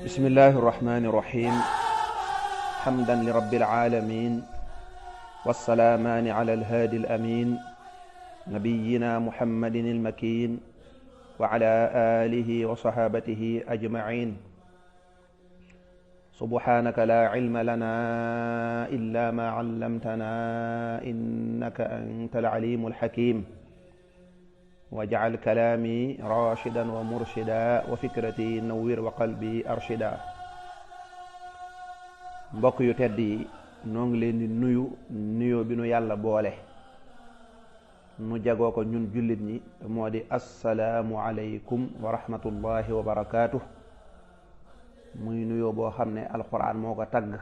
bismillahi irrahmani irrahim hamdan li rabbil alamin wassalaamaani ala alhaadi alamin nabiyina muhammadin almakin wa ala alihi wa sahabatihi ajmain subhanaka la ilma lana illa ma allamtana innaka anta alalimu alhakim waj'al kalaami rashidan wa murshida wa fikrati nawwir wa qalbi arshida. mbokk yu tedd yi noo ngi leen di nuyoo bi nu yàlla boole nu jagoo ko ñun jullit ñi moo di assalaamu aleykum wa rahmatullahi wa barakaatuh. muy nuyoo boo xam ne alquran moo ko tagg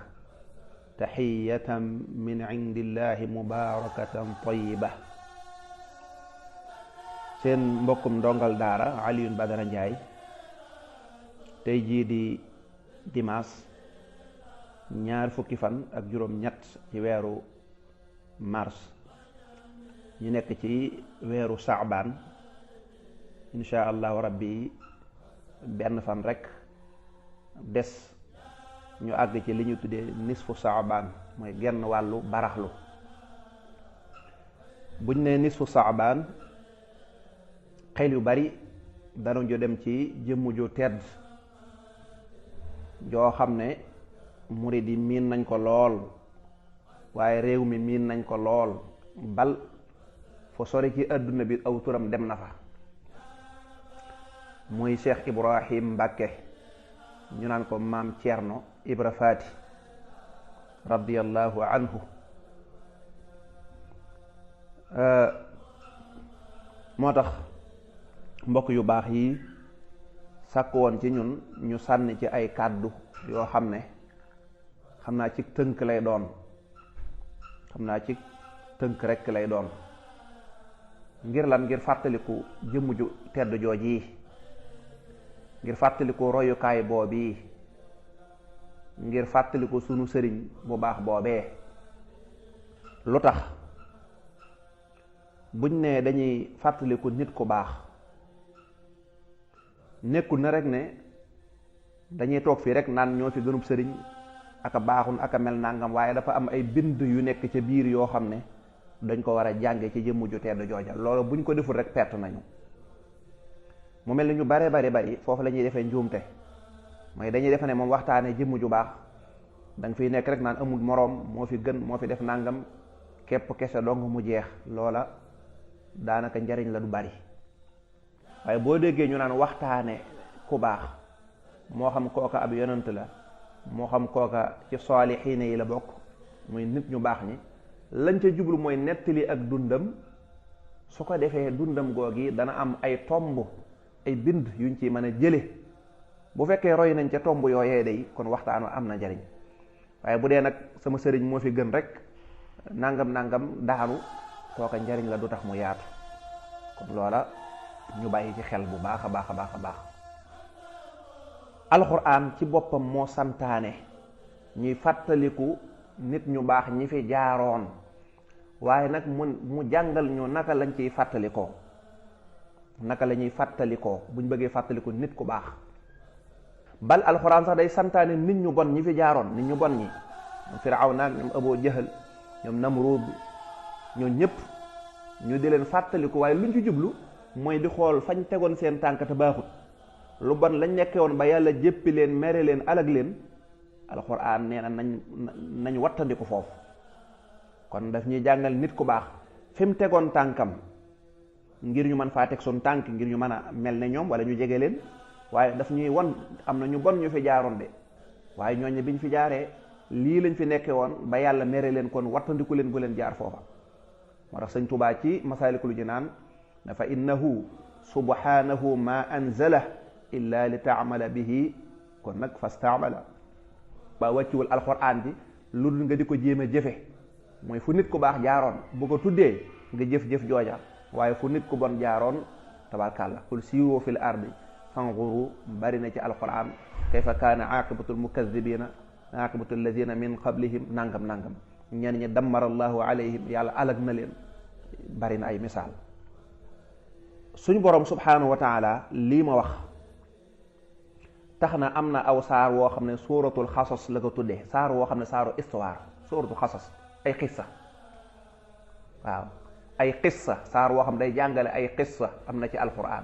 taxiyatan min indillahi mubarakatan tayiba. seen mbokkum ndongal daara Alioune Badara Ndiaye tey jii di dimanche 20 fan ak juróom-ñett ci weeru mars ñu nekk ci weeru saabaan insha allahu rabbi benn fan rek des ñu àgg ci li ñu tuddee nisfu saabaan mooy genn wàllu baraxlu. buñ ne nisfu saabaan xel yu bari danañu dem ci jëmm ju tedd joo xam ne murid yi miin nañ ko lool waaye réew mi miin nañ ko lool bal fo sori ci àdduna bi aw turam dem na fa, muy Cheikh Ibrahim Mbàkke ñu naan ko maam Ceerno Ibra Faati radiyallahu anhu. moo tax mbokk yu baax yi sàkk woon ci ñun ñu sànni ci ay kàddu yoo xam ne xam naa ci tënk lay doon rekk lay doon ngir lan ngir fàttaliku jëmm ju tedd jooj yi, ngir fàttaliku royukaay boobii, ngir fàttaliku sunu sëriñ bu baax boobee. lu tax buñ ne dañuy fàttaliku nit ku baax nekkul na rek ne dañuy toog fii rek naan ñoo fi gënub sëriñ aka baaxun aka mel nangam, waaye dafa am ay bind yu nekk ca biir yoo xam ne dañ ko war a jànge ci jëmm ju tedd jooja. loolu buñ ko deful rek perte nañu. mu mel ni ñu bare bari foofu la ñuy defee njuumte, mooy dañuy defe ne moom waxtaane jëmm ju baax danga fiy nekk rek naan amul moroom, moo fi gën, moo fi def nangam képp kese dong mu jeex. loola daanaka njariñ la du bari. waaye boo déggee ñu naan waxtaane ku baax, moo xam kooka ab yonent la, moo xam kooka ci saalixiina yi la bokk, muy nit ñu baax ñi, lañ ca jublu mooy nettali ak dundam. su ko defee dundam googi dana am ay tomb, ay bind yuñ ci mën a jële. bu fekkee roy nañ ca tomb yooyee day kon waxtaan wa am na njariñ. waaye bu dee nag sama sëriñ moo fi gën rek nangam daanu, kooka njariñ la du tax mu yaatu. kon loola ñu bàyyi ci xel bu baax a baax. alxuraan ci boppam moo santaane ñuy fàttaliku nit ñu baax ñi fi jaaroon, waaye nag mu jàngal ñu naka lañ ciy fàttalikoo, naka la ñuy fàttalikoo buñ bëggee fàttaliku nit ku baax. bal alxuraan sax day santaane nit ñu bon ñi fi jaaroon, nit ñu bon ñi, ñoom Firawna, ñoom Abu Jahal, ñoom Namruud, ñoo ñëpp ñu di leen fàttaliku. waaye luñ ci jublu mooy di xool fañ tegoon seen tànk te baaxut, lu bon lañ nekkee woon ba yàlla jéppi leen, mere leen, alag leen. alxuraan nee na nañ wattandiku foofu. kon daf ñuy jàngal nit ku baax fi mu tegoon tànkam ngir ñu mën faa teg suñ tànk, ngir ñu mën a mel ne ñoom wala ñu jege leen. waaye daf ñuy won am na ñu bon ñu fi jaaroon de, waaye ñooñu biñ fi jaaree lii lañ fi nekkee woon ba yàlla mere leen, kon wattandiku leen bu leen jaar foofa. moo tax sëñ Tuubaa ci Masaalikul Jinaan dafa innahu subhanahu ma anzala illa li taamala bihi, kon nag fastaamala ba wàcciwul alxuraan ji lu dul nga di ko jéem a jëfe. mooy fu nit ku baax jaaroon bu ko tuddee nga jëf-jëf jooja, waaye fu nit ku bon jaaroon tabarkàlla qul siiru fil ardi fanzuru bari na ci alxuraan kayfa kaana aqibatul mukazibina aqibatul lazina min qablihim nangam ñenn ñi dammarallahu alayhim, yàlla alag na leen. bari na ay misaal. suñ borom subhanahu wa taala lii ma wax tax na am na aw saar woo xam ne suuratul xasas la ko tuddee saar woo xam ne saaru histoire suuratul xasas ay xissa waaw ay xissa saar woo xam ne day jàngale ay xissa am na ci alquran.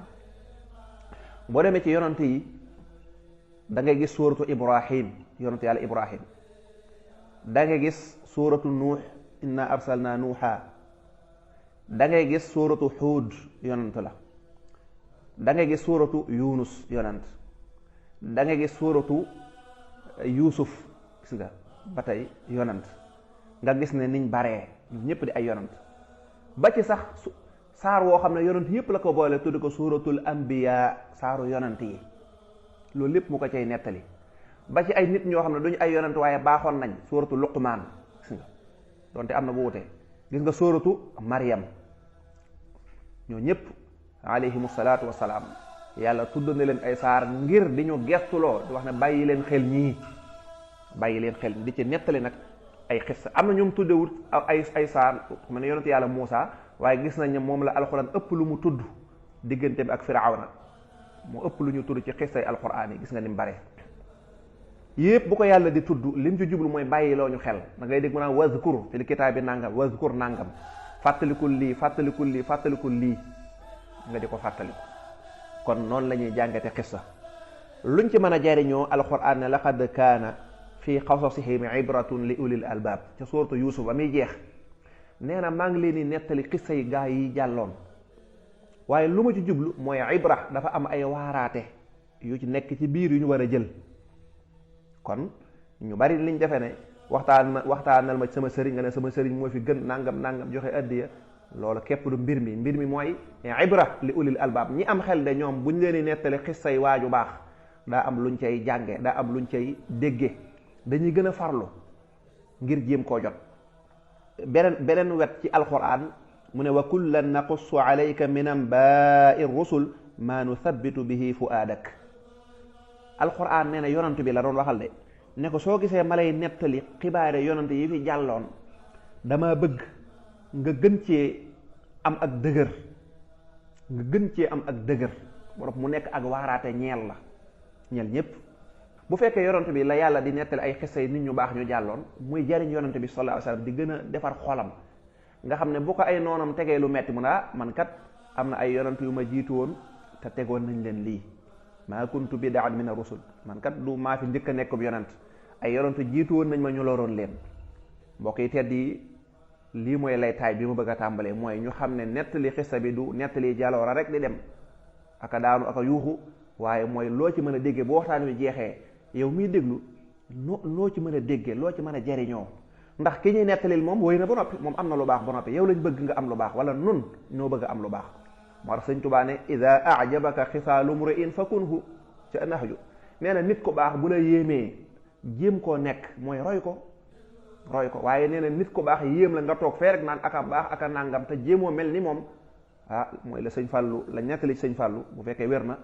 boo demee ci yonante yi da ngay gis suuratu ibrahim yonante yàlla ibrahim, da ngay gis suuratu nuux inna arsalna nuuxa, da ngay gis suuratu xuud yonant la, da ngay gis suuratu yunus yonant, da ngay gis suuratu yuusuf gis nga ba tey yonant, nga gis ne niñ baree ñëpp di ay yonant. ba ci sax saar woo xam ne yonant yëpp la ko boole tudd ko suuratul anbiya saaru yonant yi, loolu lépp mu ko cay nettali. ba ci ay nit ñoo xam ne duñu ay yonant waaye baaxoon nañ suuratu luqmaan gis nga donte am na bu wute, gis nga suuratu maryam, ñoo ñëpp alayhimu salaatu wassalaam yàlla tudd na leen ay saar ngir di ñu gestuloo di wax ne bàyyi leen xel ñii, bàyyi leen xel di ci nettali ndd ay xissa. am na ñoom tuddewut ay saar mu ne yonent yàlla Muusa, waaye gis nañ ne moom la alxuraan ëpp lu mu tudd diggante bi ak firawna, moo ëpp lu ñu tudd ci xissay alxuraan yi, gis nga ni mu bare. yépp bu ko yàlla di tudd lim ci jublu mooy bàyyi loo ñu xel. da ngay dégg mu naan wazkur fil kitaabi nangam, wazkur nangam, fàttalikul lii fàttalikul lii fàttalikul lii nga di ko fàttaliku. kon noonu la ñuy jàngate xissa. luñ ci mën a jariñoo alxuraan ne laqad kaana fi qasasihim ibratun li ulil albaab ca suuratu Yuusuf ba muy jeex nee na maa ngi leen di nettali xissa yi gaa yi jàlloon, waaye lu ma ci jublu mooy ibra dafa am ay waaraate yu ci nekk ci biir yu ñu war a jël. kon ñu bari liñ defe ne waxtaanal ma sama sëriñ nga ne sama sëriñ moo fi gën nangam nangam joxe addiya, loolu képp du mbir mi mooy ibra li ulil albaab. ñi am xel de ñoom buñ leen di nettali xissay waaju baax daa am luñ cay jànge, daa am luñ cay dégge, dañuy gën a farlu ngir jéem koo jot. beneen wet ci alquran mu ne wa kullan naqussu alayka min anbaai rusul ma nuthabitu bihi fuaadak. alquran nee na yonant bi la doon waxal de ne ko soo gisee ma lay nettali xibaare yonant yi fi jàlloon dama bëgg nga gën cee am ak dëgër, nga gën cee am ak dëgër borom mu nekk ak waaraate ñeel la ñeel ñépp. bu fekkee yonant bi la yàlla di nettali ay xissa yi nit ñu baax ñu jàlloon muy jariñ yonant bi sallallahu alayhi wasallam di gën a defar xolam, nga xam ne bu ko ay noonam tegee lu metti mu ne man kat am na ay yonant yu ma jiitu woon te tegoon nañ leen lii, maa kuntu bid'an min ar-rusul, man kat du maa fi njëkk a nekk bu yonant, ay yonant jiitu woon nañ ma ñu loroon leen. mbokk yi tedd yi lii mooy laytaay bi mu bëgg a tàmbalee, mooy ñu xam ne nettali xissa bi du nettali jaloora rek di dem aka daanu aka yuuxu, waaye mooy loo ci mën a déggee bu waxtaan wi jeexee yow miy déglu loo ci mën a déggee loo ci mën a jariñoo. ndax ki ñuy nettalil moom wéy na ba noppi, moom am na lu baax ba noppi, yow lañ bëgg nga am lu baax, wala nun ñoo bëgg a am lu baax. moo tax sëñ Tuubaa ne ida ajabaka xisaalu mri'in fakunhu ca nahju, nee na nit ko baax bu la yéemee jéem koo nekk mooy roy ko, waaye nee na nit ko baax yéem la nga toog fee rek naan aka baax aka nangam te jéemoo mel ni moom, mooy la sëñ Fàllu la nettali sëñ Fàllu bu fekkee wér na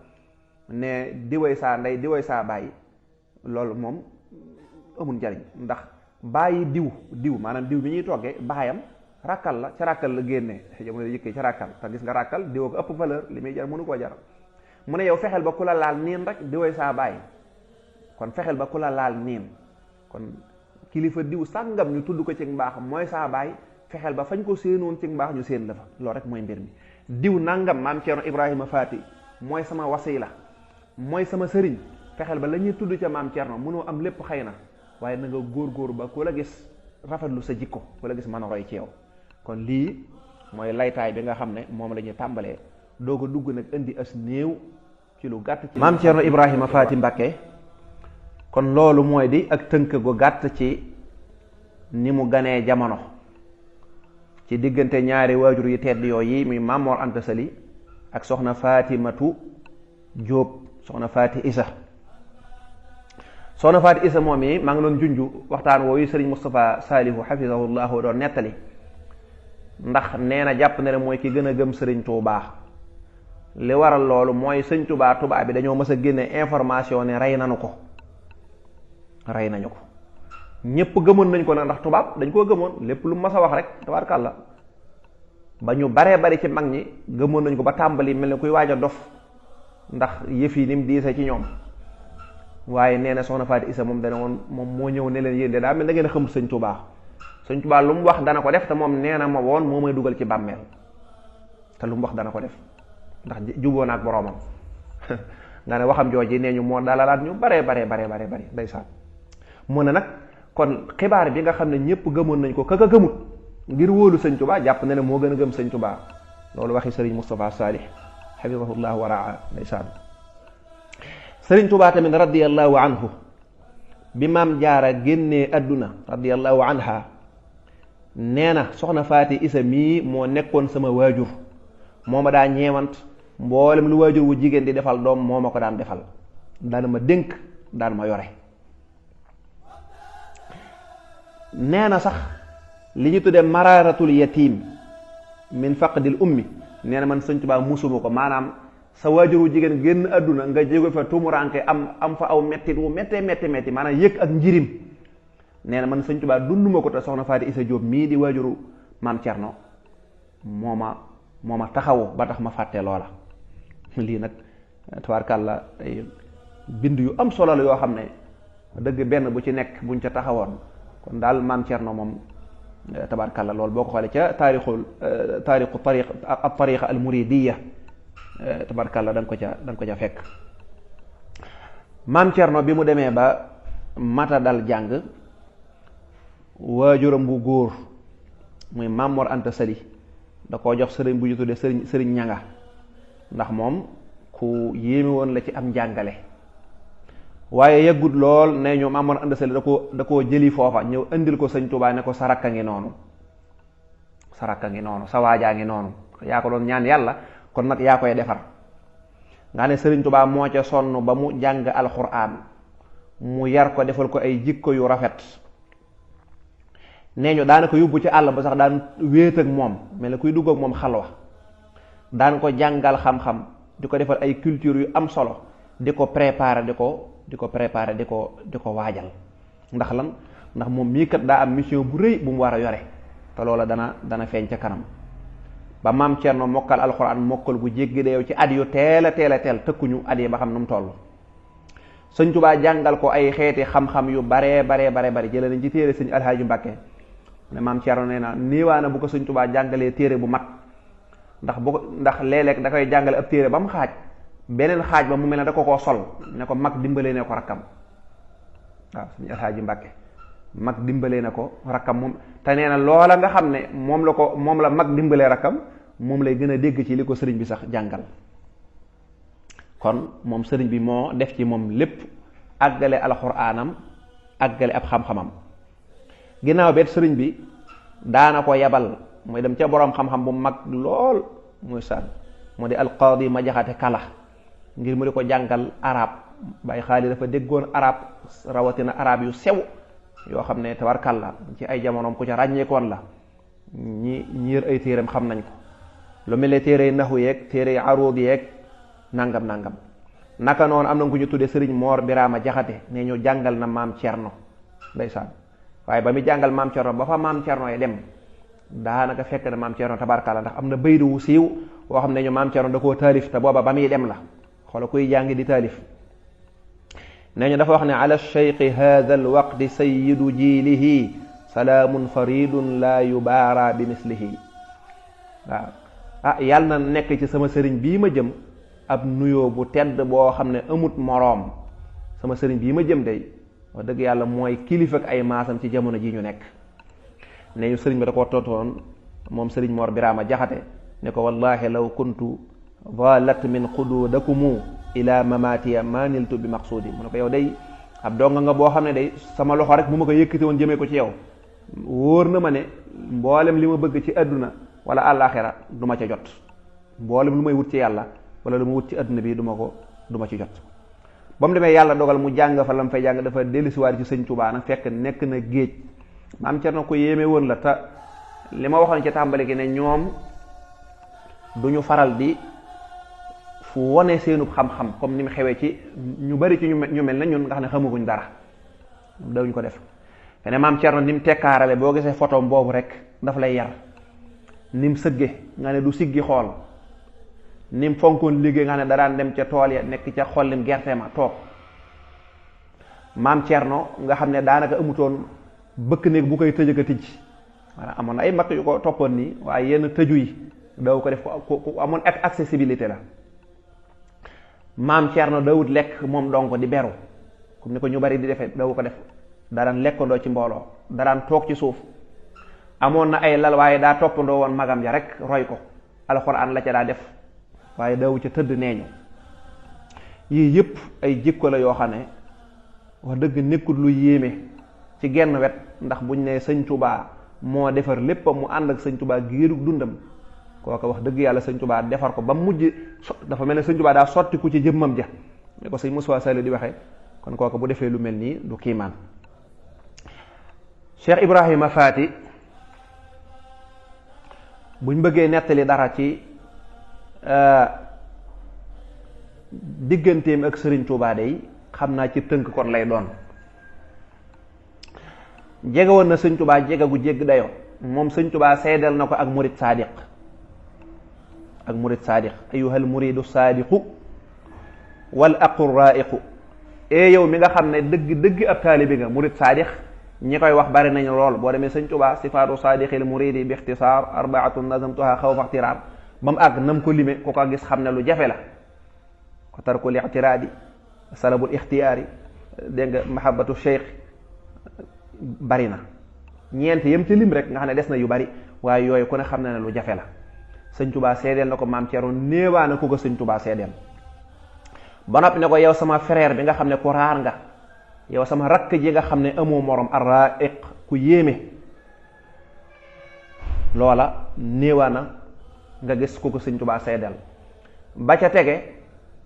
ne diwoy saa ndey diwoy saa bàyyi, loolu moom amul njariñ. ndax bàyyi diw maanaam diw bi ñuy toggee baayam ràkkal la, ca ràkkal la génnee jamono yëkkee ca ràkkal, te gis nga ràkkal diwoo ko ëpp valeur, li muy jar mënu koo jar. mu ne yow fexeel ba ku la laal niin rek diwoy saa bàyyi, kon fexeel ba ku la laal niin, kon kilifa diw sàngam ñu tudd ko ci mbaax mooy saa bàyyi, fexeel ba fañ ko séenoon ci mbaax ñu séen la fa, loolu rek mooy mbir mi. diw nangam maam Ceerno Ibrahima Faati mooy sama wasila, mooy sama sëriñ, fexeel ba la ñuy tudd ca maam Ceerno mënoo am lépp xëy na, waaye na nga góor ba ku la gis rafetlu sa jikko, ku la gis mën a roy ci yow. kon lii mooy laytaay bi nga xam ne moom la ñuy tàmbalee doog a dugg nag indi as néew ci lu gàtt ci maam Ceerno Ibrahima Faati Mbàkke. kon loolu mooy di ak tënk gu gàtt ci ni mu ganee jamono ci diggante ñaari waajur yi tedd yooyu muy Maam Mor Anta Sali ak soxna Faatimatu Jóob, soxna Faati Isa. soxna Faati Isa moom yi maa ngi doon junju waxtaan wooyu sëriñ Moustapha Saalihu xafisahullahu doon nettali, ndax nee na jàpp ne mooy ki gën a gëm sëriñ Tuubaa. li waral loolu mooy sëriñ Tuubaa bi dañoo mës a génne information ne rey nañu ko, ñépp gëmoon nañ ko nag, ndax tubaab dañ koo gëmoon, lépp lu mas a wax rek tabaarkàlla. ba ñu baree bari ci mag ñi gëmoon nañ ko ba tàmbali mel ni kuy waaj a dof ndax yëf yi ni mu diise ci ñoom. waaye nee na soxna Faati Isa moom dana woon moom moo ñëw ne leen yéen de daa mel da ngeen a xamul sëñ Tuubaa sëñ Tuubaa lu mu wax dana ko def te moom nee na ma woon moo may dugal ci bàmmeel te lu mu wax dana ko def ndax juboo na ak boroomam nga ne waxam jooji nee ñu moo dalalaat ñu bare ndeysaan mu ne nag kon xibaar bi nga xam ne ñëpp gëmoon nañ ko kaka gëmut ngir wóolu sëñ Tuubaa jàpp na ne moo gën a gëm sëñ Tuubaa loolu waxi sëriñ Moustapha Salih xafidahullah wa raa ndeysaan sëriñ Tuubaa tamit radiyallahu anhu bi maam jaara génnee adduna radiyallahu anha nee na soxna Faati Isa mii moo nekkoon sama waajur moo ma daa ñeewant mboolem lu waajur wu jigéen di defal doom moo ma ko daan defal daan ma dénk daan ma yore nee na sax li ñu tuddee mararatul yatim min faqdil ummi nee na man sëñ Tuubaa musuma ko maanaam sa waajur wu jigéen génn àdduna nga jóge fa tumuranke am fa aw mettit wu metti maanaam yëg ak njirim nee na man sëñ Tuubaa dunduma ko te soxna Faati Isa Jóob mii di waajuru maam Cerno moo ma taxawu ba tax ma fàtte loola lii nag tabaarkàlla ay bind yu am solo la yoo xam ne dëgg benn bu ci nekk buñ ca taxawoon kon daal maam Cerno moom tabaarkàlla loolu boo ko xoolee ca taarixu tariqa al muridiya tabaarkàlla da nga ko ca fekk maam Cerno bi mu demee ba mata dal jàng waajuram bu góor muy Maam Mor Anta Sali da koo jox sëriñ bu ñu tuddee sëriñ ñanga ndax moom ku yéeme woon la ci am njàngale waaye yeggut lool ne ñu Maam Mor Anta Sali da koo jëli foofa ñëw indil ko sëñ Tuubaa ne ko sa rakka ngi noonu sa waajaa ngi noonu yaa ko doon ñaan yàlla kon nag yaa koy defar nga ne sëriñ Tuubaa moo ca sonn ba mu jàng alxuraan mu yar ko defal ko ay jikko yu rafet nee ñu daana ko yóbbu ci àll ba sax daan wéet ak moom mel ne kuy dugg ak moom xalwa daan ko jàngal xam-xam di ko defal ay culture yu am solo di ko préparer di ko waajal ndax lan ndax moom mii kat daa am mission bu rëy bu mu war a yore te loola dana feeñ ca kanam ba maam Cerno mokkal alxuraan mokkal bu jéggi de yow ci at yu teel a teel tëkkuñu at yi ba xam nu mu toll sëñ Tuubaa jàngal ko ay xeeti xam-xam yu baree jëlee nañ ci téere sëñ Alhaaji Mbàkke ne maam Cerno nee na néewaana bu ko sëñ Tuubaa jàngalee téere bu mat ndax léeg-léeg da koy jàngale ab téere ba mu xaaj beneen xaaj ba mu mel ne da ko koo sol ne ko mag dimbalee ne ko rakkam waaw sëñ Alhaaji Mbàkke mag dimbalee na ko rakkam moom te nee na loola nga xam ne moom la mag dimbalee rakkam moom lay gën a dégg ci li ko sëriñ bi sax jàngal kon moom sëriñ bi moo def ci moom lépp àggale alxuraanam àggale ab xam-xamam ginnaaw beet sëriñ bi daana ko yabal mooy dem ca boroom xam-xam bu mag lool muy saan moo di alqaadi ma jaxate kala ngir mu di ko jàngal arab bàyyi xaali dafa déggoon arab rawatina arab yu sew yoo xam ne tabarkàlla ci ay jamonoom ku ca ràññeekoon la ñi yër ay téeram xam nañ ko lu mel ne téere naxu yeeg téere aruud yeeg nangam naka noonu am na ku ñu tuddee sëriñ Moor Biraama Jaxate ne ñu jàngal na maam Cerno ndeysaan waaye ba muy jàngal maam Cerno ba fa maam Cerno yi dem daanaka fekk na maam Cerno tabarkàlla ndax am na baydu wu siiw woo xam ne ñu maam Cerno da koo taalif te booba ba muy dem la xoola kuy jàngi di taalif nee ñu dafa wax ne ala cheikhi hada alwaqti sayidu jiilihi salaamun faridun la yubaara bi mislihi waaw yàlla na nekk ci sama sëriñ bii ma jëm ab nuyoo bu tedd boo xam ne amut moroom sama sëriñ bii ma jëm day wax dëgg yàlla mooy kilifa ak ay maasam ci jamono ji ñu nekk ne ñu sëriñ bi da koo tontoon moom sëriñ Mor Biraama Jaxate ne ko wallahi law kuntu valat min xuduudakumu ila mamatiya maniltu bi maqsuudi mu ne ko yow day ab donga nga boo xam ne day sama loxo rek mu ma ko yëkkati woon jëmee ko ci yow wóor na ma ne mboolem li ma bëgg ci àdduna wala àllaaxira du ma ca jot mboolem lu may wut ci yàlla wala lu ma wut ci àdduna bi du ma ci jot ba mu demee yàlla dogal mu jàng fa lam fay jàng dafa dellusiwaat ci sëñ Tuubaa nag fekk nekk na géej maam Cerno ko yéeme woon la te li ma waxoon ci tàmbali gi ne ñoom du ñu faral di fu wone seenub xam-xam comme ni mu xewee ci ñu bari ci ñu mel na ñun nga xam ne xamaguñ dara dawuñ ko def te ne maam Cerno ni mu tekkaarale boo gisee photom boobu rek daf lay yar ni mu sëgge nga ne du siggi xool ni mu fonkoon liggéey nga ne daraan dem ca tool ya nekk ca xollim gerte ma toog maam Cerno nga xam ne daanaka amutoon bëkk néeg bu koy tëj ak a tijj voilà amoon na ay mag yu ko toppoon nii waaye yenn tëju yi daw ko def ku amoon ak accessibilité la. maam Cerno dawut lekk moom donc di beru comme ni ko ñu bari di defee daw ko def daraan lekkandoo ci mbooloo daraan toog ci suuf amoon na ay lal waaye daa toppandoo woon magam ja rek roy ko alxuraan la ca daa def waaye dawu ca tëdd neeñu yii yëpp ay jikko la yoo xam ne wax dëgg nekkul lu yéeme ci genn wet ndax buñ ne sëñ Tuubaa moo defar léppam mu ànd ak sëñ Tuubaa giirug dundam kooka wax dëgg yàlla sëñ Tuubaa defar ko ba mujj dafa mel ne sëñ Tuubaa daa sotti ku ci jëmmam ja ne ko sëñ Moussa Sall di waxee kon kooka bu defee lu mel nii du kiimaan Cheikh Ibrahima Faati buñ bëggee nettali dara ci digganteem ak sëriñ Tuubaa day xam naa ci tënk kon lay doon jege woon na sëñ Tuubaa jege gu jégg dayoo moom sëñ Tuubaa seedal na ko ak murid saadiq ayyuhal muridu saadiqu wal aqur raiqu yow mi nga xam ne dëgg ab taalibi nga murid saadiq ñi koy wax bari nañu lool boo demee sëñ Tuubaa sifaatu saadiqil muridi bi ixtisaar arbaatun nazamtuha xawfa ixtiraar ba mu àgg nam ko lime ku ko gis xam ne lu jafe la ko tarkul ixtiraadi salabul ixtiyaari dégg nga mahabbatu cheikh bari na ñeent yem ci lim rek nga xam ne des na yu bari waaye yooyu ku ne xam na ne lu jafe la sëñ Tuubaa seedeel na ko maam Cerno néewaa na ku ko sëñ Tuubaa seedeel ba noppi ne ko yow sama frère bi nga xam ne ku raar nga yow sama rakk ji nga xam ne amoo morom arraiq ku yéeme loola néewaa na nga gis ku ko sëñ Tuubaa seedeel ba ca tege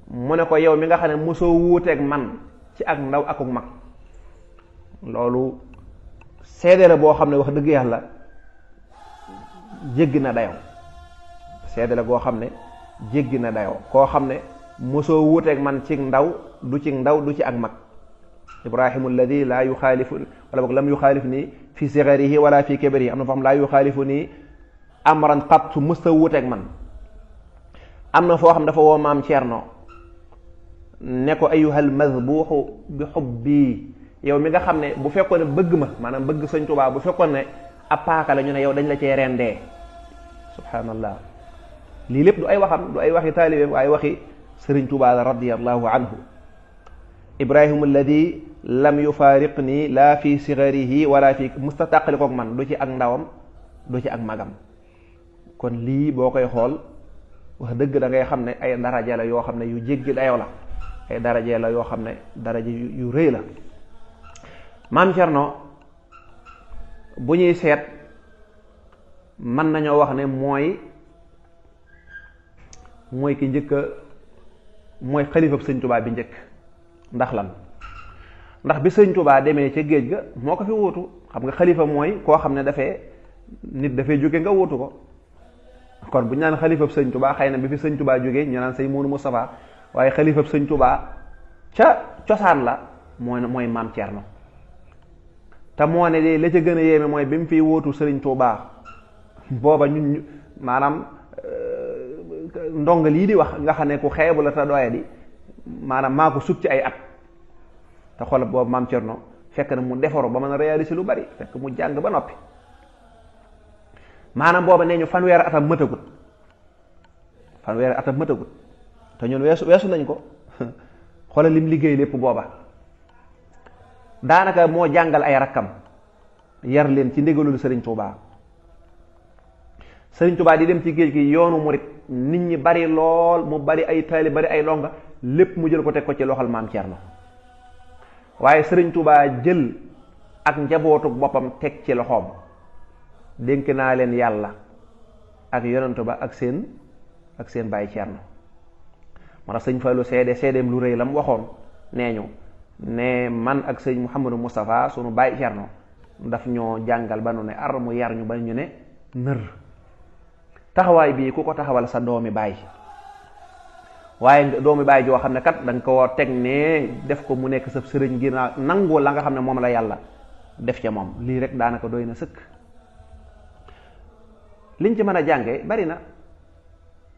mu ne ko yow mi nga xam ne mosoo wuuteeg man ci ak ndaw akuk mag loolu seede la boo xam ne wax dëgg yàlla jéggi na dayoo seede la boo xam ne jéggi na dayoo koo xam ne mosoo wuuteeg man ci ndaw du ci ak mag ibrahimu alladi laa yuxaalifu wala boog lam yuxaalif nii fi sigarihi wala fi kibarihi am na foo xam laa yuxaalifu nii amran qattu mësta wuuteeg man am na foo xam dafa woo maam Cerno ne ko ayyuhal mazbuuxu bi xubbi yow mi nga xam ne bu fekkoon ne bëgg ma maanaam bëgg sëñ Tuubaa bu fekkoon ne ab paaka la ñu ne yow dañ la cee rendee subhaanallah lii lépp du ay waxam du ay waxi taalibeem waaye waxi sëriñ Tuubaa la radiyallahu anhu ibrahimu alladi lam yufaariqni laa fi sigarihi wala fi musta tàqali koog man du ci ak ndawam du ci ak magam kon lii boo koy xool wax dëgg da ngay xam ne ay daraja la yoo xam ne yu jéggi dayoo la ay daraja la yoo xam ne daraja yu rëy la maam Cerno bu ñuy seet mën nañoo wax ne mooy ki njëkk mooy xalifab sëñ Tuubaa bi njëkk ndax lan ndax bi sëñ Tuubaa demee ca géej ga moo ko fi wuutu xam nga xalifa mooy koo xam ne nit dafay jóge nga wuutu ko kon bu ñu naan xalifab sëñ Tuubaa xëy na bi fi sëñ Tuubaa jógee ñu naan sëñ Moodu Mustafaa waaye xalifab sëñ Tuubaa ca cosaan la mooy maam Cerno te moo ne de la ca gën a yéeme mooy bi mu fiy wóotu sëriñ Tuubaa booba ñun maanaam ndongal yi di wax nga xam ne ku xeebu la te doye di maanaam maa ko sut ci ay at te xoolal boobu maam Cerno fekk na mu defaru ba mën a réaliser lu bari fekk mu jàng ba noppi maanaam booba nee ñu fanweeri atam mëtagut te ñun weesu nañ ko xoolal lim liggéey lépp booba daanaka moo jàngal ay rakkam yar leen ci ndigalul sëriñ Tuubaa di dem ci géej gi yoonu murit nit ñi bari lool mu bari ay taali bari ay longa lépp mu jël ko teg ko ci loxol maam Cerno waaye sëriñ Tuubaa jël ak njabootu boppam teg ci loxoom dénk naa leen yàlla ak yonentu ba ak seen baay Cerno moo tax sëñ Fallu seedeem lu rëy la mu waxoon nee ñu ne man ak sëñ Mouhamadou Moustapha sunu baay Cerno daf ñoo jàngal ba nu ne ar mu yar ñu ba ñu ne nër taxawaay bii ku ko taxawal sa doomi baay waaye doomi baay joo xam ne kat danga ko teg ne def ko mu nekk sa sëriñ gi nangu la nga xam ne moom la yàlla def ca moom lii rek daanaka doy na sëkk liñ ci mën a jànge bari na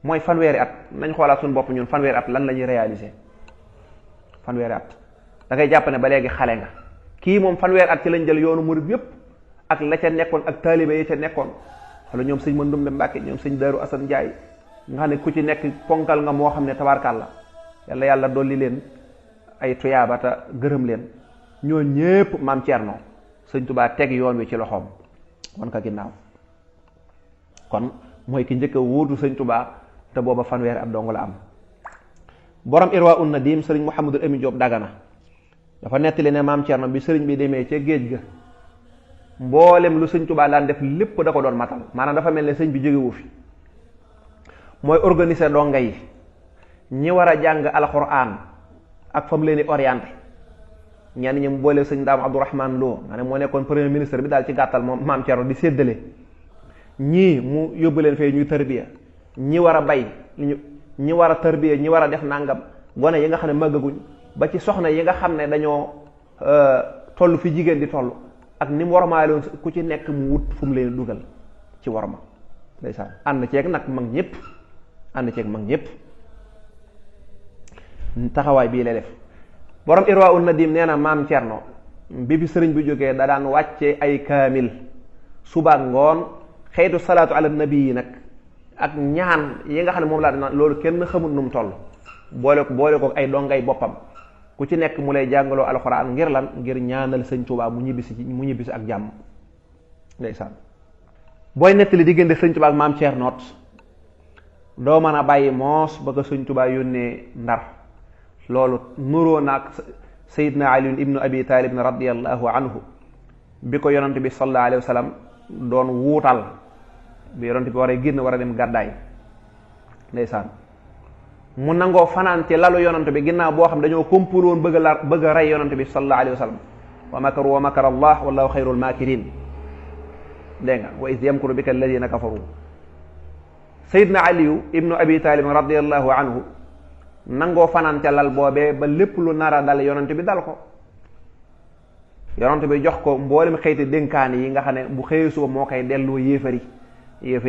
mooy fanweeri at nañ xoolaat suñu bopp ñun fanweeri at lan la ñuy réaliser fanweeri at da ngay jàpp ne ba léegi xale nga. kii moom fanweer at ci lañ jël yoonu murid yépp ak la ca nekkoon ak taalibe yi ca nekkoon wala ñoom sëñ Mandumbe Mbàkke ñoom sëñ Daaru Asan Njaay nga xam ne ku ci nekk ponkal nga moo xam ne tabaarkàlla yàlla dolli leen ay tuyaabata gërëm leen ñoo ñépp maam Cerno sëñ Tuubaa teg yoon wi ci loxoom wan ko ginnaaw kon mooy ki njëkk a wuutu sëñ Tuubaa te booba fanweer at dong la am. borom Irwa un Nadim sëriñ Mouhamadul Amin Diop Dagana dafa nettali ne maam Cerno bi sëriñ bi demee ca géej ga mboolem lu sëñ Tuubaa daan def lépp da ko doon matal maanaam dafa mel ne sëñ bi jógewu fi mooy organiser donga yi ñi war a jàng alxuraan ak fa mu leen di orienté ñenn ñi mu boole sëñ Daam Abdourahman Lo nga ne moo nekkoon premier ministre bi daal ci gàttal moom maam Cerno di séddale ñii mu yóbbu leen fee ñuy tarbiya ñi war a bay ñi war a tarbiya ñi war a def nangam gone yi nga xam ne màggaguñ ba ci soxna yi nga xam ne dañoo toll fi jigéen di toll ak ni mu warmaaloon ku ci nekk mu wut fu mu leen dugal ci warma ndeysaan ànd ceeg nag mag ñépp taxawaay bii lay def. borom Irwa un Nadim nee na maam Cerno bi fi sëriñ bi jógee da daan wàcce ay kaamil suba ngoon xeetu salaatu ala nabi yi nag ak ñaan yi nga xam ne moom laa dina loolu kenn xamul nu mu toll boole ko ay dongay boppam ku ci nekk mu lay jàngaloo alxuraan ngir lan ngir ñaanal sëñ Tuubaa mu ñibbisi ak jàmm ndeysaan. booy nettali diggante sëñ Tuubaa ak maam Cerno doo mën a bàyyi moos ba ko sëñ Tuubaa yónnee Ndar loolu nuroo naag Seydina Ali ibnu Abi Talib radiyallahu anhu bi ko yonante bi sallallahu alayhi wa sallam doon wuutal bi yonante bi war a génn war a dem gàddaay ndeysaan mu nangoo fanaan ci lalu yonante bi ginnaaw boo xam dañoo kompul woon bëgg a rey yonante bi sallallahu alayhi wa sallam wa makaru wa makara allah wallahu xayrul makirin dégg nga wa iz yamkuru bika alladina kafaru. Seydina Ali ibnu Abi Talib radiyallahu anhu nangoo fanaan ca lal boobee ba lépp lu nar a dal yonante bi dal ko yonante bi jox ko mboolem xëyti dénkaani yi nga xam ne bu xëyee suba moo koy delloo yéefar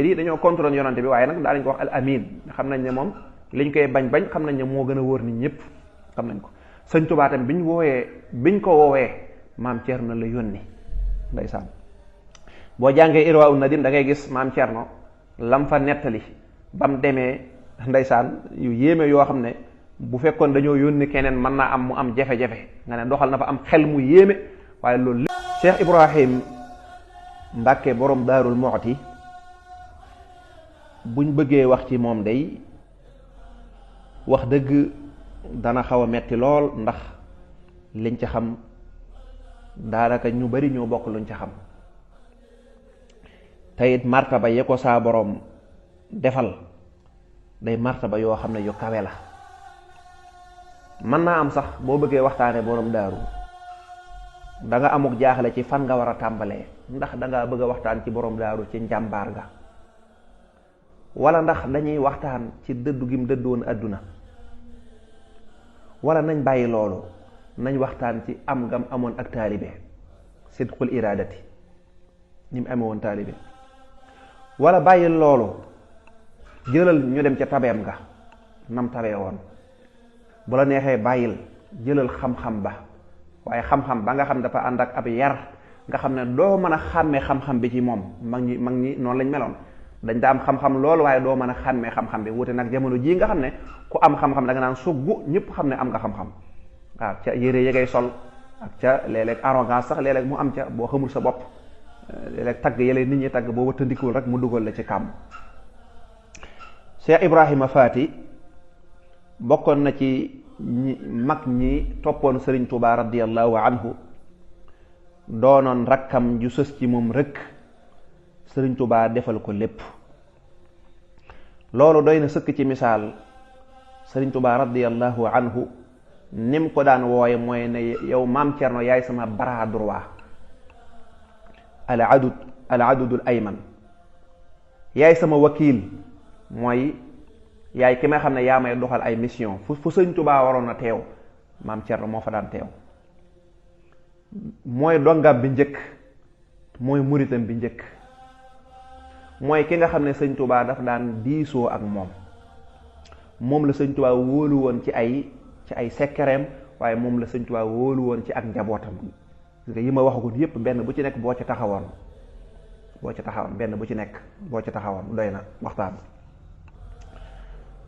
yi dañoo contrôle yonante bi waaye nag daa nañ ko wax al amin xam nañ ne moom liñ koy bañ xam nañ ne moo gën a wóor nit ñëpp xam nañ ko. sëñ Tuubaa tam biñ ko woowee maam Cerno la yónni ndeysaan. boo jàngee Irwa un Nadim da ngay gis maam Cerno lam fa nettali bam demee ndeysaan yu yéeme yoo xam ne bu fekkoon dañoo yónni keneen mën naa am mu am jafe-jafe nga ne doxal na fa am xel mu yéeme waaye loolu lépp. Cheikh Ibrahim Mbàkke borom Daarul Muxti buñ bëggee wax ci moom day wax dëgg dana xaw a metti lool ndax liñ ca xam daanaka ñu bari ñoo bokk luñ ca xam teyit martaba ye ko saa borom defal day martaba yoo xam ne yu kawe la mën naa am sax boo bëggee waxtaane borom daaru da nga amuk jaaxle ci fan nga war a tàmbalee ndax da nga bëgg a waxtaan ci borom daaru ci njàmbaar ga wala ndax dañuy waxtaan ci dëddu gim dëddu woon àdduna wala nañ bàyyi loolu nañ waxtaan ci am gam amoon ak taalibe sidqul iradati ni mu amee woon taalibe wala bàyyi loolu jëlal ñu dem ca tabeem ga nam tabee woon bu la neexee bàyyil jëlal xam-xam ba waaye xam-xam ba nga xam dafa ànd ak ab yar nga xam ne doo mën a xàmmee xam-xam bi ci moom mag ñi noonu lañ meloon dañ daa am xam-xam loolu waaye doo mën a xàmmee xam-xam bi wute nag jamono jii nga xam ne ku am xam-xam da nga naan suggu ñëpp xam ne am nga xam-xam waaw ca yére yi ngay sol ak ca léeg-léeg arrogance sax léeg-léeg mu am ca boo xamul sa bopp léeg tagg yële nit ñi tagg boo wëttandikuwul rek mu dugal la ci kàmm. Cheikh Ibrahima Faati bokkoon na ci mag ñi toppoon Sëriñ Tuubaa radiyallahu anhu doonoon rakkam ju sës ci moom rek Sëriñ Tuubaa defal ko lépp loolu doy na sëkk ci misaal Sëriñ Tuubaa radiyallahu anhu nim ko daan wooye mooy ne yow maam Cerno yaay sama bras droit al adudul ayman yaay sama wakiil mooy yaay ki may xam ne yaa may doxal ay mission fu Sëriñ Tuubaa waroon a teew maam Cerno moo fa daan teew mooy dongam bi njëkk mooy muritam bi njëkk mooy ki nga xam ne Sëriñ Tuubaa daf daan diisoo ak moom la Sëriñ Tuubaa wóolu woon ci ay sekkereem waaye moom la sëñ Tuubaa wóolu woon ci ak njabootam nga yi ma waxagoon yépp benn bu ci nekk boo ci taxawoon benn bu ci nekk boo ci taxawoon doy na waxtaan.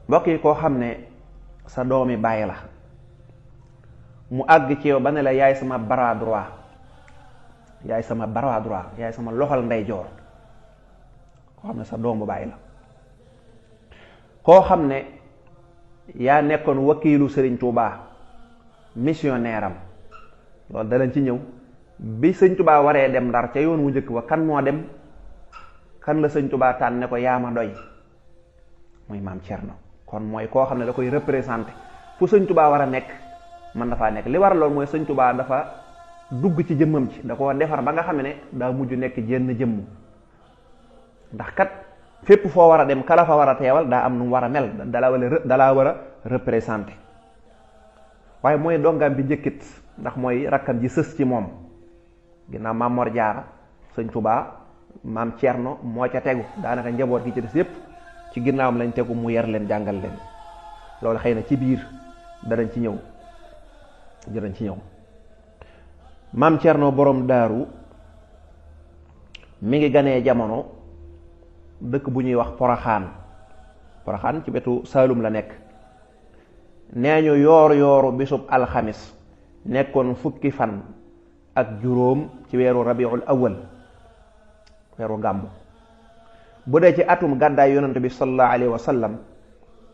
mbokk yi koo xam ne sa doomi bàyyi la mu àgg ci yow ba ne la yaay sama bras droit yaay sama loxol ndeyjoor, koo xam ne sa doomu bàyyi la, koo xam ne yaa nekkoon wakiilu Sëriñ Tuubaa missionnaire am, loolu danañ ci ñëw. bi Sëñ Tuubaa waree dem Ndar ca yoon wu njëkk wa kan moo dem, kan la Sëñ Tuubaa tànn ne ko yaa ma doy, muy maam Cerno. kon mooy koo xam ne da koy représenté fu Sëñ Tuubaa war a nekk mën na faa nekk. li war loolu mooy Sëñ Tuubaa dafa dugg ci jëmmam ci, da koo defar ba nga xam ne daa mujj nekk jenn jëmm. ndax kat fépp foo war a dem kala fa war a teewal daa am nu mu war a mel, dalaa war a représenté. waaye mooy dongaam bi njëkkit, ndax mooy rakkam ji sës ci moom. ginnaaw maam Mor Jaara, Sëñ Tuubaa, maam Cerno moo ca tegu, daanaka njaboot gi ci des yépp ci ginnaawam lañ tegu, mu yar leen jàngal leen. loolu xëy na ci biir danañ ci ñëw. maam Cerno borom daaru mi ngi ganee jamono dëkk bu ñuy wax Poroxaan ci wetu Saalum la nekk. nee ñu yooru bisub alxamis nekkoon fukki fan ak juróom ci weeru rabiul awal, weeru gàmmu. bu dee ci atum gàddaay yonent bi sallallahu alayhi wa sallam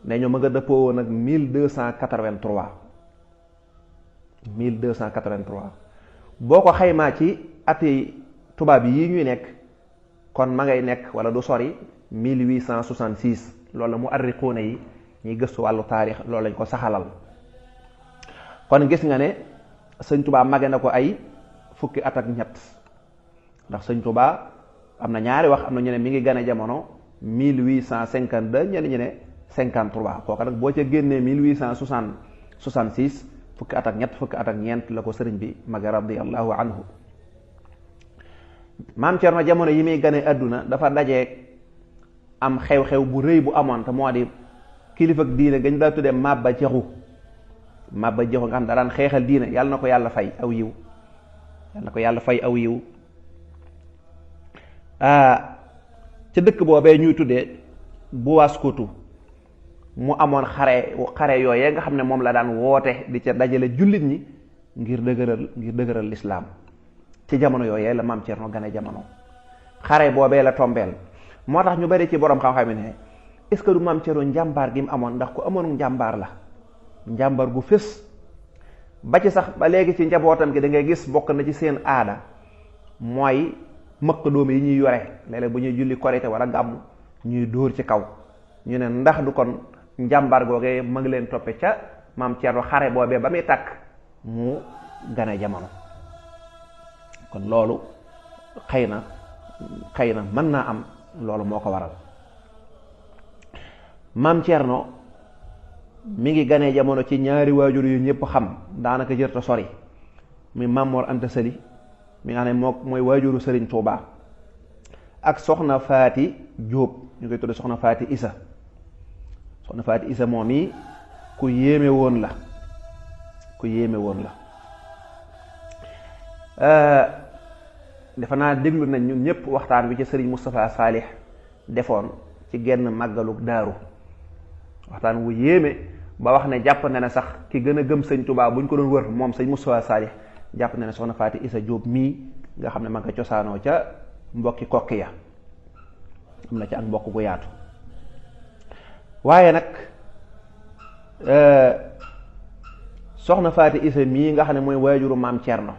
ne ñu ma nga dëppoo woon ak 1283 boo ko xaymaa ci ati tubaab yi ñuy nekk kon ma ngay nekk wala du sori 1866. loolu la mu arriquuna yi ñuy gëstu wàllu taarix loolu lañ ko saxalal. kon gis nga ne Sëñ Tuubaa mage na ko ay fukki at ak ñett, ndax Sëñ Tuubaa am na ñaari wax, am na ñu ne mi ngi gane jamono 1852, ñenn ñu ne 53. kooka nag boo ca génnee 1866 fukki at ak ñett fukki at ak ñeent la ko sëriñ bi mage radiyallahu anhu. maam Cerno jamono yi muy gane àdduna dafa dajeeg am xew-xew bu rëy bu amoon te moo di kilifa ak diine gañ daa tuddee Maba Jaxu nga xam da daan xeexal diine. yàlla na ko yàlla fay aw yiw ca dëkk boobee ñuy tuddee Buwaaskutu mu amoon xare yooyee nga xam ne moom la daan woote di ca dajale jullit ñi ngir dëgëral lislaam. ci jamono yooyee la maam Cerno gane jamono, xare boobee la tombeel. moo tax ñu bari ci borom xam-xam yi ne est-ce que du maam Cerno njàmbaar gi mu amoon, ndax ku amoon njàmbaar la, njàmbaar gu fés. ba ci sax ba léegi ci njabootam gi da ngay gis bokk na ci seen aada mooy mëq doom yi ñuy yore léeg-léeg bu ñuy julli korite wala gàmmu ñuy dóor ci kaw. ñu ne ndax du kon njàmbaar googee ma ngi leen toppe ca maam Cerno xare boobee ba muy tàkk mu gane jamono. kon loolu xëy na mën naa am loolu moo ko waral. maam Cerno mi ngi ganee jamono ci ñaari waajur yu ñëpp xam, daanaka jërta sori, muy Maam Mor Anta Sali mi nga xam ne mooy waajuru Sëriñ Tuubaa, ak soxna Faati Jóob ñu koy tudde soxna Faati Isa. soxna Faati Isa moom yi ku yéeme woon la defe naa déglu nañ ñun ñëpp waxtaan wi ci Sëriñ Moustapha Saalix defoon ci genn màggaluk daaru, waxtaan wu yéeme ba wax ne jàpp na ne sax ki gën a gëm Sëñ Tuubaa buñ ko doon wër moom Sëñ Moustapha Saalix jàpp na ne soxna Faati Isa Jóob mii nga xam ne ma nga cosaanoo ca mbokki kokki ya, am na ci ak mbokk gu yaatu. waaye nag soxna Faati Isa mii nga xam ne mooy waajuru maam Cerno,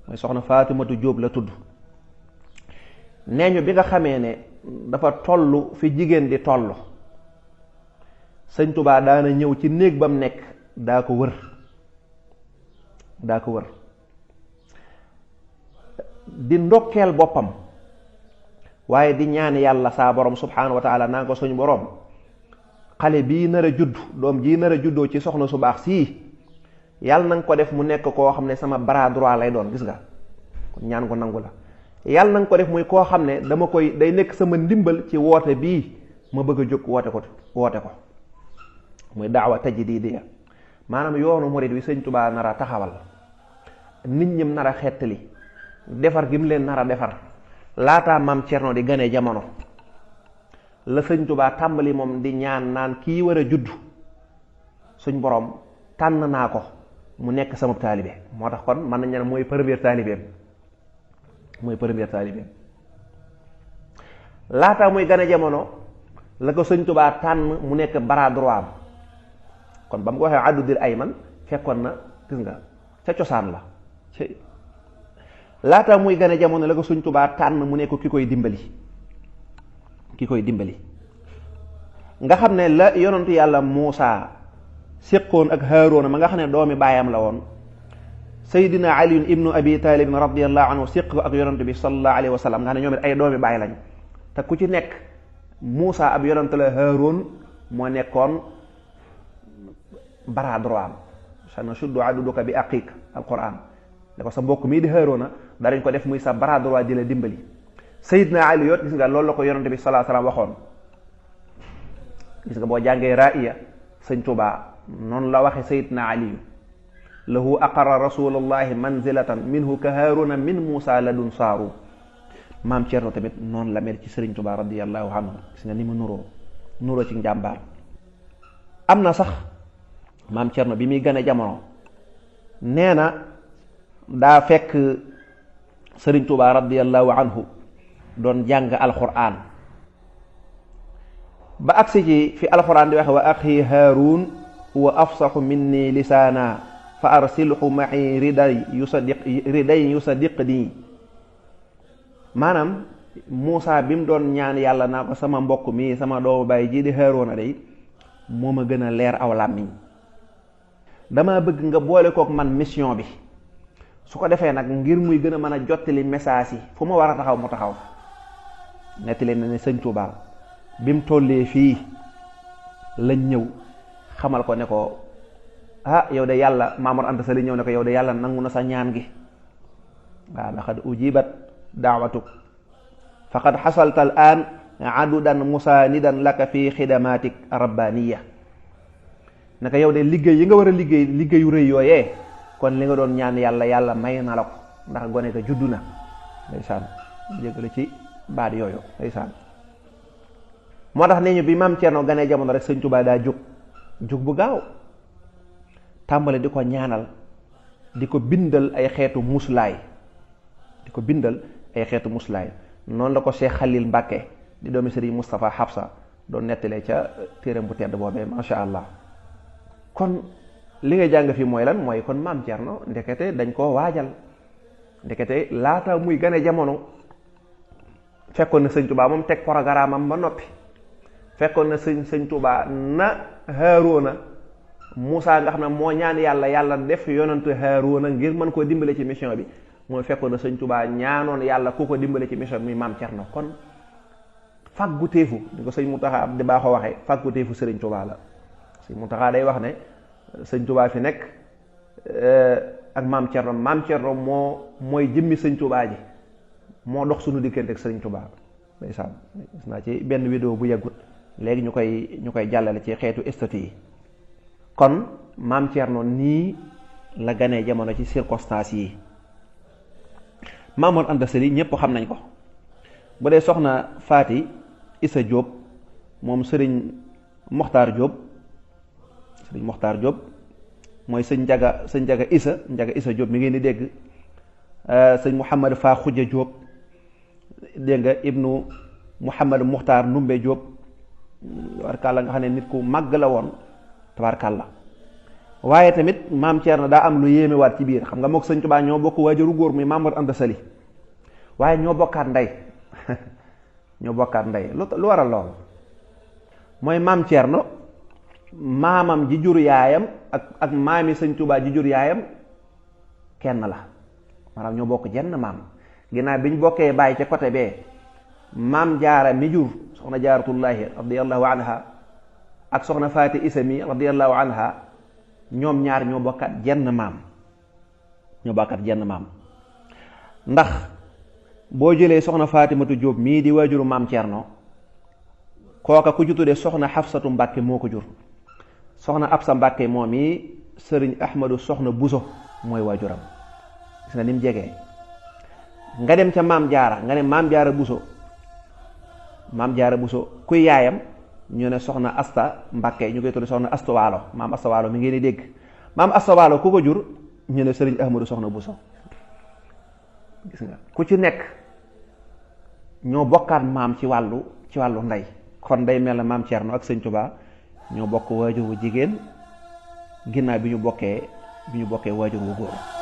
mooy soxna Faatimatu Jóob la tudd. nee ñu bi nga xamee ne dafa toll fi jigéen di toll, Sëñ Tuubaa daana ñëw ci néeg ba mu nekk daa ko wër di ndokkeel boppam, waaye di ñaan yàlla saa borom subhaanahu wa taala naa ko suñu borom xale bii nar a judd, doom jii nar a juddoo ci soxna su baax sii, yàlla na nga ko def mu nekk koo xam ne sama bras droit lay doon. gis nga ñaan ko nangu la. yàlla na nga ko def muy koo xam ne day nekk sama ndimbal ci woote bii ma bëgg a jóg woote ko muy daawa tajdidiya. maanaam yoonu murid wi sëñ Tuubaa nar a taxawal nit ñim nar a xettali defar gi mu leen nar a defar laataa maam Cerno di gane jamono la sëñ Tuubaa tàmbali moom di ñaan naan kii war a judd suñ borom tànn naa ko mu nekk sama taalibe. moo tax kon mën nañ ne mooy première taalibeem laataa muy gane jamono la ko sëñ Tuubaa tànn mu nekk bras droit am kon ba mu ko waxee addudil ayman fekkoon na gis nga ca cosaan la laataa muy gane jamono la ko sëñ Tuubaa tànn mu nekk ki koy dimbali nga xam ne la yonentu yàlla Muusaa séqoon ak Haaroona ma nga xam ne doomi baayam la woon Seydina Ali ibnu Abi Talib radiyallahu anhu séq ko ak yonent bi sallallahu alayhi wa sallam nga xam ne ñoom it ay doomi baay lañ te ku ci nekk Muusaa ab yonent la, Haaroon moo nekkoon bras droit am sanashuddu aduduka bi aqiik alquran ne ko sa mbokk mii di Haaroona darañ ko def muy sa bras droit di la dimbali. Seydina Ali yoot gis nga loolu la ko yonent bi sallallahu alayhi wa sallam waxoon gis nga boo jàngee raaya sëñ Tuubaa noonu la waxe Seydina Ali lahu aqarra rasulullahi manzilatan minhu ka Haaruna min Muusa ladun saaru. maam Cerno tamit noonu la mel ci Sëriñ Tuubaa radiyallahu anhu gis nga ni mu nuroo ci njàmbaar. am na sax maam Cerno bi muy gane jamono nee na daa fekk Sëriñ Tuubaa radiyallahu anhu doon jàng alquran ba agsi ci fi alquran di waxe wa axi Haaruun huwa afsaxu minni lisaana fa arsilhu ma'i riday yusaddiqni. maanaam Muusaa bi mu doon ñaan yàlla naa ko sama mbokk mi sama doomu baay ji di Haaroona day moo ma gën a leer aw làmmiñ dama bëgg nga boole kook man mission bi su ko defee nag ngir muy gën a mën a jottali message yi fu ma war a taxaw mu taxaw. nettali na ne sëñ Tuubaa bi mu tollee fii lañ ñëw xamal ko ne ko yow de yàlla Maamor Anta Sali ñëw ne ko yow de yàlla nangu na sa ñaan gi waaw laqad ujibat daawatuk faqad xasalta al an adudan musaanidan laka fi xidamatik rabbaniya naka yow de liggéey yi nga war a liggéeyu rëy yooyee kon li nga doon ñaan yàlla may na la ko ndax gone ko juddu na ndeysaan jéggale ci baat yooyu ndeysaan. moo tax nee ñu bi maam Cerno ganee jamono rek sëñ Tuubaa daa jóg bu gaaw tàmbale di ko ñaanal di ko bindal ay xeetu muslaay noonu la ko Cheikh Khalil Mbàkke di doomi Sëriñ Moustapha Habsa doon nettalee ca téeram bu tedd boobee masha Allah. kon li nga jàng fi mooy lan mooy kon maam Cerno ndekete dañ koo waajal ndekete laata muy gane jamono fekkoon na sëñ Tuubaa moom teg programme am ba noppi fekkoon na sëñ Tuubaa na Haaroona Muusaa nga xam ne moo ñaan yàlla def yonantu Haaroona ngir mën koo dimbale ci mission bi mooy fekkoon na sëñ Tuubaa ñaanoon yàlla ku ko dimbale ci mission bi muy maam Cerno. kon fàggu téefu ni ko sëñ Muntaxa di baaxoo waxee fàggu téefu sëriñ Tuubaa la. sëñ Muntaxa day wax ne sëñ Tuubaa fi nekk ak maam Cerno mooy jëmmi sëñ Tuubaa ji moo dox suñu diggante ak sëriñ Tuubaa ndeysaan gis naa ci benn vidéo bu yàggut léegi ñu koy jàllale ci xeetu statut yi. kon maam Cerno nii la ganee jamono ci circonstances yi. Maamoor Anta Sali ñëpp xam nañ ko bu dee soxna Faati Isa Jóob moom sëriñ Moxtaar Jóob mooy sëñ Njaga Isa Jóob mi ngeen di dégg sëñ Muhammad Faa Xuja Jóob dégg nga ibnu Muhammad Muxtaar Ndumbe Jóob tabarkàlla nga xam ne nit ku màgg la woon tabarkàlla. waaye tamit maam Cerno daa am lu yéeme waat ci biir xam nga mook sëñ Tuubaa ñoo bokk waajuru góor muy Maamoor Anta Sali waaye ñoo bokkaat ndey lu waral lool mooy maam Cerno maamam ji jur yaayam ak maami sëñ Tuubaa ji jur yaayam kenn la maanaam ñoo bokk jenn maam ginnaaw bi ñu bokkee bàyyi ca côté bee maam Jaara mi jur soxna Jaaratullaahi radiyallahu anha ak soxna Faati Isa mi radiyallahu anha ñoom ñaar ñoo bokkaat jenn maam ndax boo jëlee soxna Faatimatu Jóob mii di waajuru maam Cerno kooka ku ci tuddee soxna Xafsatu Mbàkke moo ko jur soxna Absa Mbàkke moom yi sëriñ Ahmadu Soxna Buso mooy waajuram. gis na ni mu jegee. nga dem ca maam jaara nga ne maam jaara Buso kuy yaayam ñu ne soxna Asta Mbakke ñu koy tudde soxna Asta Waalo maam Asta Waalo mi ngeen di dégg maam Asta Waalo ku ko jur ñu ne sëriñ Ahmadu Soxna Buso. gis nga ku ci nekk ñoo bokkaat maam ci wàllu ndey kon day mel na maam Thierno ak sëñ Touba ñoo bokk waajur wu jigéen ginnaaw bi ñu bokkee waajur wu góor.